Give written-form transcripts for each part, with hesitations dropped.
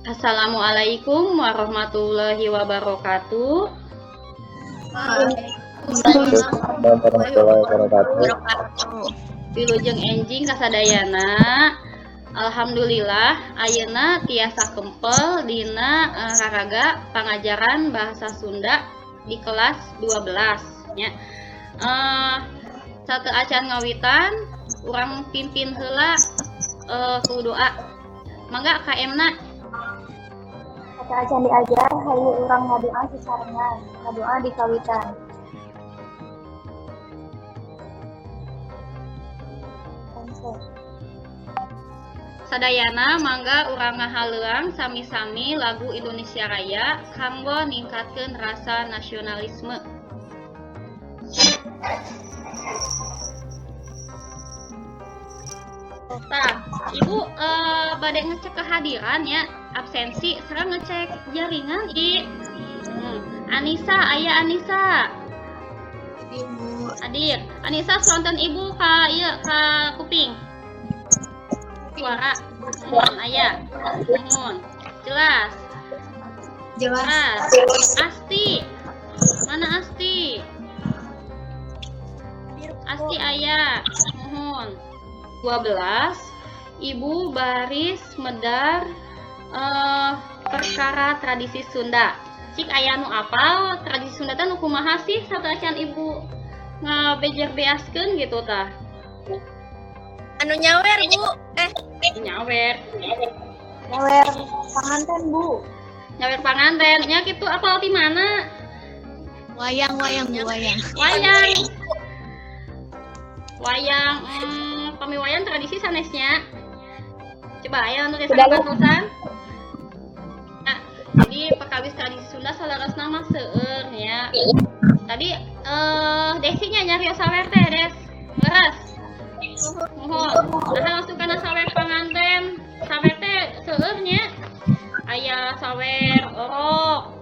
Assalamualaikum warahmatullahi wabarakatuh. Waalaikumsalam warahmatullahi wabarakatuh. Wilujeng enjing kasadayana. Alhamdulillah ayeuna tiasa kempel dina raraga pangajaran bahasa Sunda di kelas 12 nya. Sateuacan ngawitan urang pimpin heula ku doa. Mangga KM-na. Sateuacan diajar, hayu urang ngadoa sasarengan. Ngadoa dikawitan. Sadayana mangga urang ngahaleuang sami-sami lagu Indonesia Raya kanggo ningkatkeun rasa nasionalisme. Tah, Ibu bade ngecek kehadiran ya, absensi, sekarang ngecek jaringan i. Anissa, aya Anissa. Ibu. Hadir. Anissa sonten Ibu ka ieu ka kuping. Suara. Muhun aya. Muhun. Jelas. Jelas. Jelas. Asti. Mana Asti? Asti aya. Muhun. 12 Ibu baris medar perkara tradisi Sunda. Cik aya nu apal tradisi Sunda teh nu kumaha sih sateuacan Ibu ngabejer beaskeun gitu tah. Anu nyawer, Bu. Nyawer. Nyawer panganten, Bu. Nyawer panganten. Nya kitu apal ti mana? Wayang, wayang, Bu, wayang. Wayang. Wayang, pami wayang tradisi sanesnya. Coba aya nu tiasa ngabantosan. Nah, jadi perkawis tradisi Sunda saleresna mah seueur nya. Tadi Desinya nyarios sawer teh, Des. Leres. Muhun. Nah, langsung kana sawer panganten. Sawer teh seueur nya. Aya sawer orok,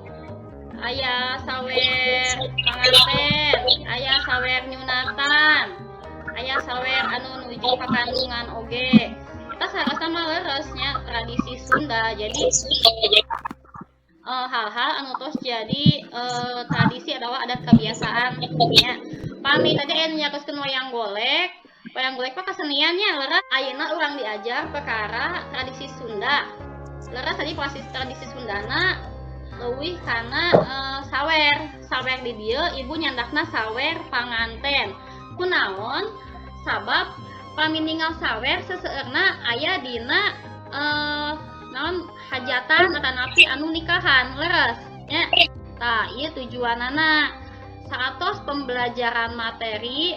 aya sawer panganten, aya sawer nyunatan, aya sawer anu nuju kakandungan oge. Kita sarasa mah leres nya tradisi Sunda. Jadi hal-hal anu tos jadi tradisi adalah adat kebiasaan nya. Pami tadi aya nu nyarioskeun wayang golek. Wayang golek mah keseniannya leres. Ayeuna urang diajar perkara tradisi Sunda. Leres tadi proses tradisi Sundana leuwih kana sawer. Sawer di dieu ibu nyandakna sawer panganten. Kunaon? Sabab pami ningal sawer seseueurna aya dina naon hajatan atanapi anu nikahan leres nya. Tah ieu tujuanana saatos pembelajaran materi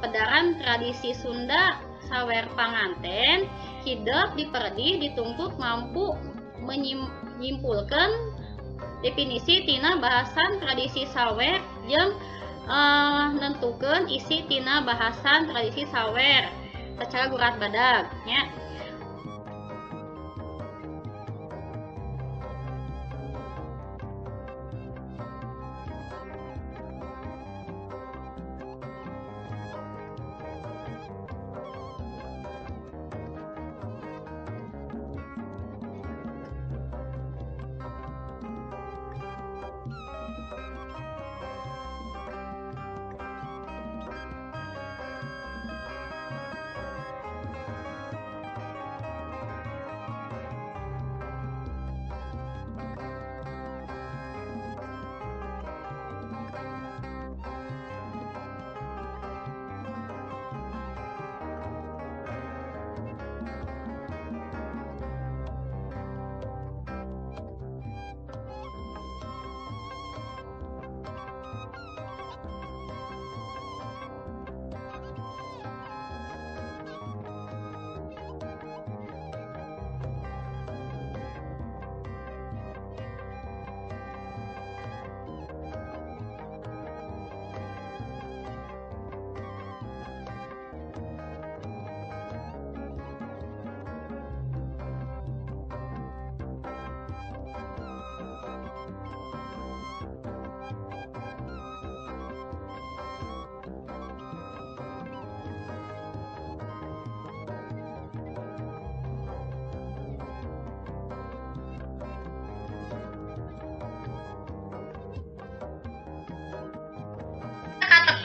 pedaran tradisi Sunda sawer panganten hidep diperdih dituntut mampu menyimpulkan definisi tina bahasan tradisi sawer jeung nentukeun isi tina bahasan tradisi sawer secara gurat badag nya.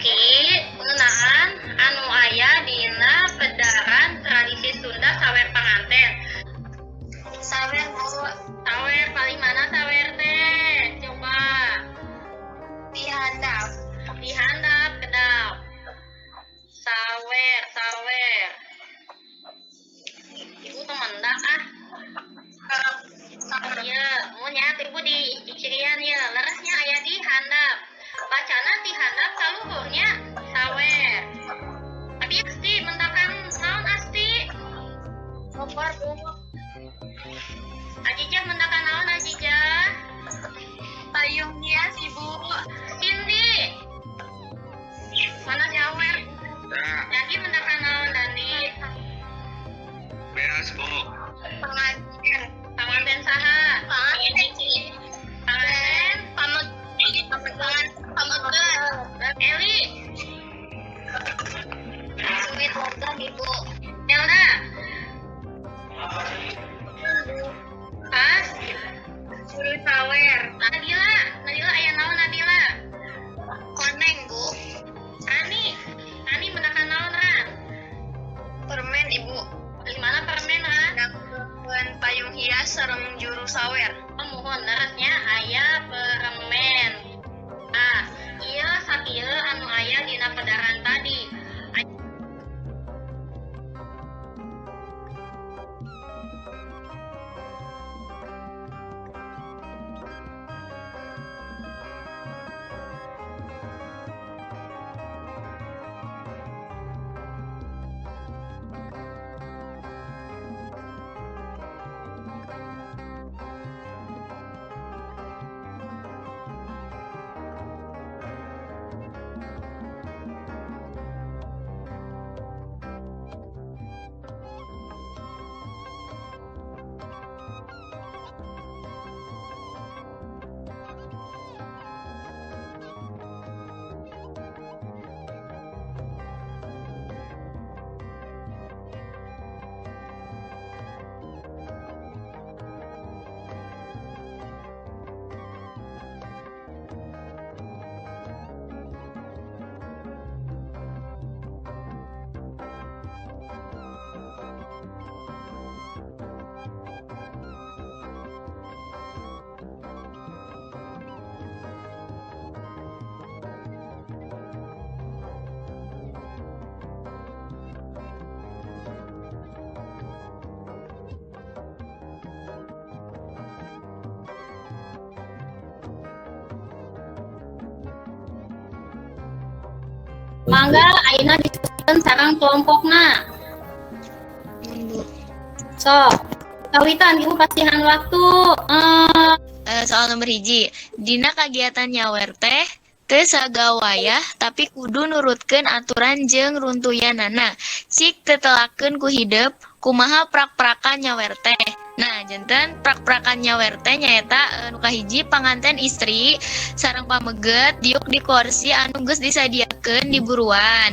Oke, ngeunaan anu aya dina pedaran tradisi Sunda sawer panganten. Sawer, Bu. Sawer paling mana sawer teh? Coba. Di handap. Di handap kedap. Sawer, sawer. Ibu temendak ah. Iya, mun nya ibu di cirian ya, leresnya aya di handap. Bacana di handap kaluhurnya sawer. Tapi asti mendakan naon asti? Bokor, Bu. Ajijah mendakan naon Ajijah? Payung hias, Ibu. Cindy. Mana nyawer? Dandi mendakan naon Dandi? Beas, Bu. Pengantin. Panganten saha? Panganten. Panganten Pameget. Eli. Suwit logam, Ibu. Elda. Pas. Suwit sawer. Nadila, Nadila aya naon Nadila? Koneng, Bu. Ani, Ani mendakan naon Ran? Permen, Ibu. Di mana permen Ran? Daun payung hias sareng juru sawer. Oh, muhun leresnya aya permen. Ah, ieu sakieu anu aya dina pedaran tadi. Mangga ayeuna diskusikan sareng kelompokna. Sok, kawitan ibu pasihan waktu. Soal nomor 1, dina kagiatan nyawer teh teu sagawayah tapi kudu nurutkeun aturan jeung runtuyanana. Cik tetelakeun ku hidep kumaha prak-prakan nyawer teh. Nah, janten prak-prakan nyawer teh nyaeta nu kahiji panganten istri sareng pameget diuk di kursi anu geus disadiakeun di buruan.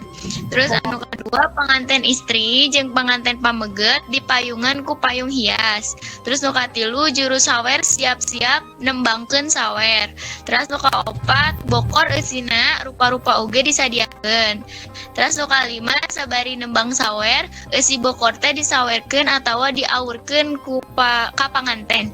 Terus anu kadua panganten istri jeung panganten pameget dipayungan ku payung hias. Terus nu katilu juru sawer siap-siap nembangkeun sawer. Terus nu kaopat bokor eusina rupa-rupa oge disadiakeun. Terus nu kalima sabari nembang sawer eusi bokor teh disawerkeun atawa diawurkeun ku ka panganten.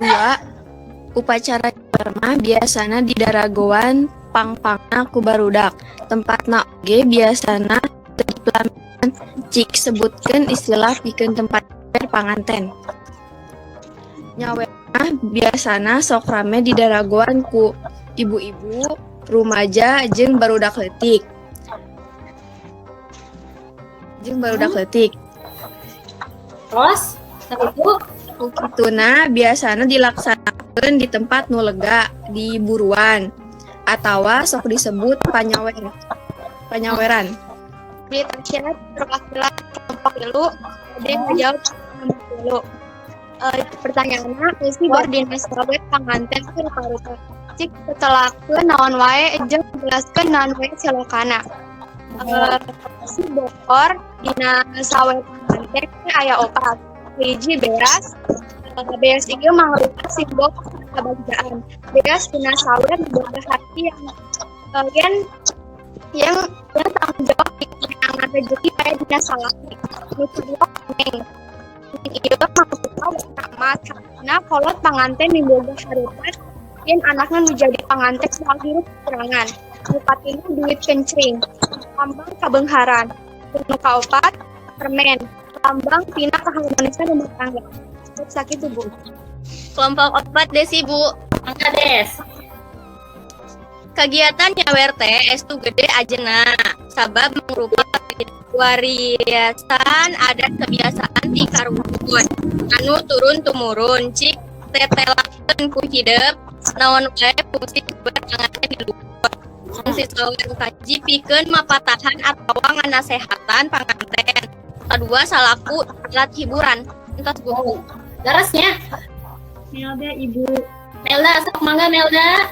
2. Upacara mah biasana di daragoan pangpangna ku barudak. Tempatna oge biasana teu dipelaminan cik sebutkeun istilah pikeun tempat nyawer panganten. Nyawer mah biasana sok rame di daragoan ku ibu-ibu, rumaja jeung barudak leutik. Terus itu Kituna biasana dilaksanakeun di tempat nu lega di buruan atawa sok disebut panyaweran. Beli syarat perwakilan kelompok 3, ada yang menjawab kelompok 3. Pertanyaannya eusi dina sawer panganten teh rupa-rupa. Cik tetelakeun naon wae jeung jelaskeun naon wae celokana. Si bokor dina sawer panganten teh aya 4. Hiji beas, beas ieu mangrupa simbol kebahagiaan. Beas dina sawer diboga hati yang yen Yang tanggung jawab meunangan rezeki aya dina salaki. Nu kadua koneng. Koneng ieu mangrupa warna emas. Hartina kolot panganten miboga harepan yen anakna nu jadi panganten moal hirup kekurangan. Nu katilu duit kencring, lambang kabeungharan. Nu kaopat permen, lambang tina keharmonisan rumah tangga. Sakitu, Bu. Kelompok 4, Desi, Bu. Mangga, Des. Kegiatan nyawer teh estu gede ajena sabab mangrupa warisan adat kebiasaan ti karuhun anu turun tumurun. Cik tetelakeun ku hidep naon wae fungsi sawer panganten di luhur. Fungsi sawer kahiji pikeun mapatahan atawa nganasehatan panganten, kadua salaku alat hiburan. Entos, Bu. Leres nya. Melda, Ibu. Melda, sok mangga, Melda.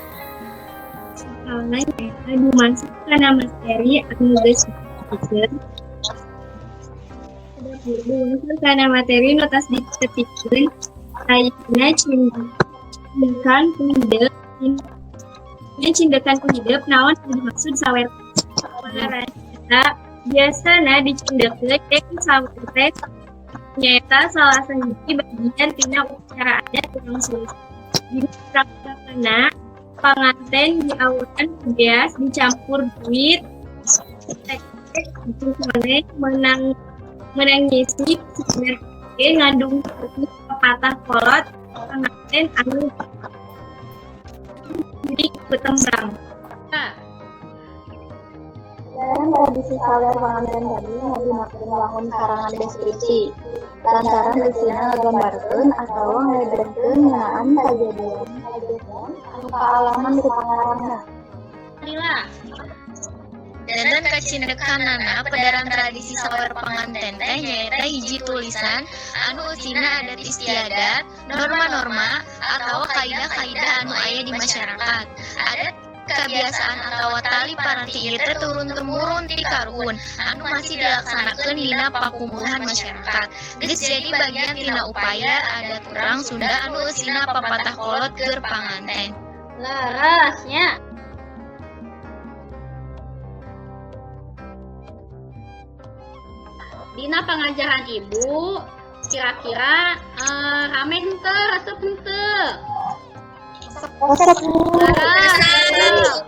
Soalna nyaeta dumasuk kana materi anu geus ditepikeun. Dumasuk kana materi nu tos ditepikeun. Ayeuna cindekan ku hidep. Dina cindekan ku hidep, naon anu dimaksud sawer? Eta biasana dicindekkeun yen sawer teh nyaeta salah sahiji bagian tina upacara adat urang Sunda. Dina praktekna, panganten diawuran ku beas dicampur duit tek-tek jeung koneng meunang ngisi. Sawer oge ngandung arti papatah kolot panganten anu diiring ku tembang. Nah, Dalam tradisi sawer panganten tadi ngagunakeun wangun karangan deskripsi lantaran eusina ngagambarkeun atawa ngabeberkeun ngeunaan kajadian-kajadian anu kaalaman ku pangarangna. Lila. Janten kacindekanana, pedaran tradisi sawer panganten teh nyaeta hiji tulisan anu eusina adat istiadat, norma-norma, atawa kaidah-kaidah anu aya di masyarakat. Adat kebiasaan atawa tali paranti ieu teh turun temurun ti karuhun anu masih dilaksanakeun dina pakumpulan masyarakat. Geus jadi bagian tina upaya adat urang Sunda anu eusina papatah kolot keur panganten. Leres nya. Dina pengajaran Ibu kira-kira rame henteu, resep henteu? Resep, Bu. Leres.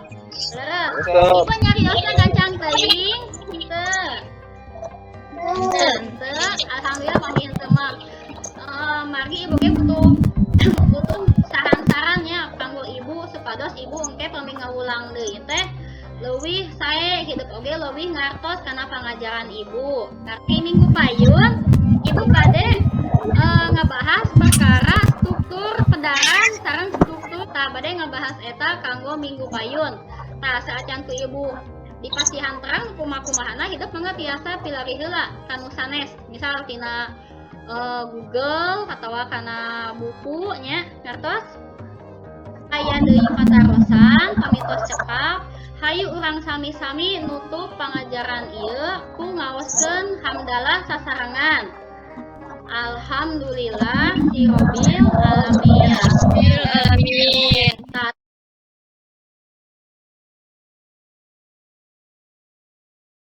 Leres. Ibu nyariosna gancang teuing henteu? Henteu. Alhamdulillah pami henteu mah. Margi ibu ge butuh saran-sarannya kanggo ibu supados ibu engke pami ngawulang deui teh leuwih sae, hidup oge leuwih ngartos kana pangajaran ibu. Nah, minggu payun ibu bade ngabahas perkara struktur pedaran sareng struktur, tah bade ngabahas eta kanggo minggu payun. Tah, saacan ku ibu dipasihan terang kumaha-kumahana, hidup mangga tiasa pilari heula kanu sanes, misal tina Google atawa kana buku nya, ngartos? Aya deui patarosan? Pami tos cekap, hayu urang sami-sami nutup pangajaran ieu ku ngaoskeun hamdalah sasarengan. Alhamdulillahirabbil alamin.